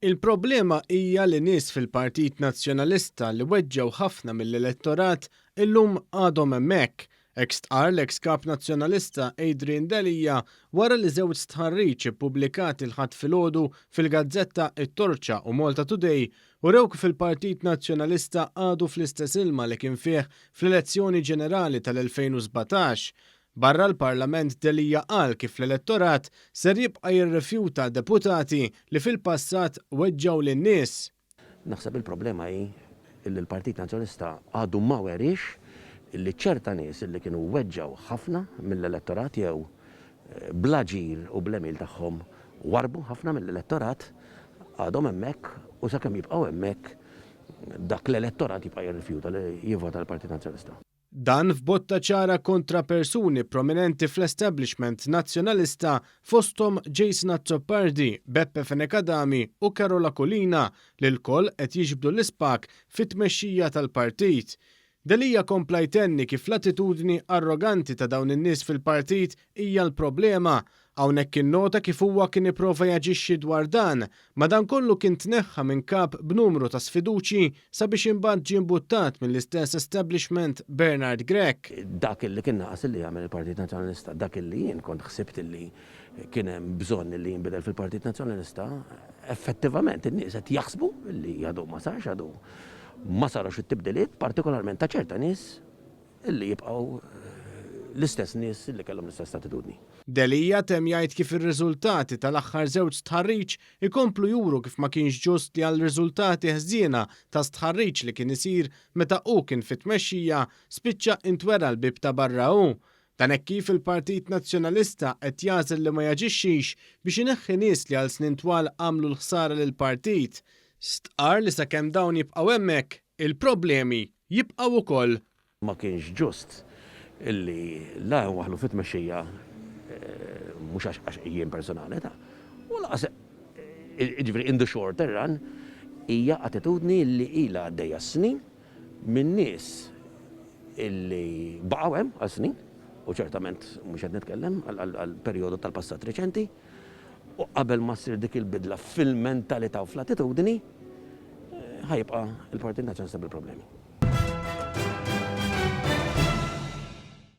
Il-problema hija li nies fil-Partit Nazzjonalista li weġġgħu ħafna mill-elettorat illum għadhom hemmhekk. Hekk stqarr l-eks Kap Nazzjonalista Adrian Delia wara li żewġ stħarriġ ippubblikati l-Ħadd filgħodu fil-gazzetta It-Torċa u Malta Today urew kif il-Partit Nazzjonalista għadu fl-istess ilma li kien fih fl-elezzjoni ġenerali tal-2017. Barra l-Parlament Delia qal kif l-elettorat ser jibqa' jirrifjuta deputati li fil-passat weġġgħu lin-nies. Naħseb il-problema hi li l-Partit Nazzjonalista għadu ma weriex li ċerta nies li kienu weġġgħu ħafna mill-elettorat jew bl-aġir u bl-għemil tagħhom warrbu ħafna mill-elettorat għadhom hemmhekk u sakemm jibqgħu hemmhekk dak l-elettorat jibqa' jirrifjuta li jivvota l-Partit Nazzjonalista. Dan f'botta ċara kontra persuni prominenti fl-establishment Nazzjonalista fosthom Jason Azzopardi, Beppe Fenech Adami u Karol Aquilina li lkoll qed jiġbdu l-ispag fit-tmexxija tal-partit. Delia kompla jtenni kif l-attitudni arroganti ta' dawn in-nies fil-partit hija l-problema Hawnhekk innota kif huwa kien ipprova jaġixxi dwar dan, madankollu kien tneħħa minn kap b'numru ta' sfiduċji sabiex imbagħad ġie mbuttat mill-istess establishment Bernard Grech. Dak illi kien naqas illi jagħmel il-Partit Nazzjonalista, dak illi jien kont ħsibt illi kien hemm bżonn illi jinbidel fil-Partit Nazzjonalista, effettivament in-nies qed jaħsbu illi għadu ma sarx, għadu ma sarux it-tibdiliet, partikolarment ta' ċerta nies Illi jibqgħu l-istess nies illi kellhom l-istess attitudni. Delia temm jgħid kif ir-riżultati tal-aħħar żewġ stħarriġ ikomplu juru kif ma kienx ġust li għal riżultati ħżiena ta' stħarriġ li kien isir meta hu kien fit-tmexxija spiċċa intwera l-bieb ta' barra hu. Dan hekk kif il-Partit Nazzjonalista qed jagħżel li ma jaġixxix biex ineħħi nies li għal snin twal għamlu l-ħsara lill-partit. Stqarr li sakemm dawn jibqgħu hemmhekk, il-problemi jibqgħu wkoll. Ma kienx ġust illi la nwaħħlu fit-tmexxija mhux għax jien personali ta' u lanqas jiġifieri in the shorter run hija attitudni li ilha għaddejja s-snin minn nies illi baqgħu hemm għal snin u ċertament mhux qed nitkellem għal perjodu tal-passat riċenti u qabel ma ssir dik il-bidla fil-mentalità u fl-attitudni ħa jibqa' l-Partit Nazzjonalista bil-problemi.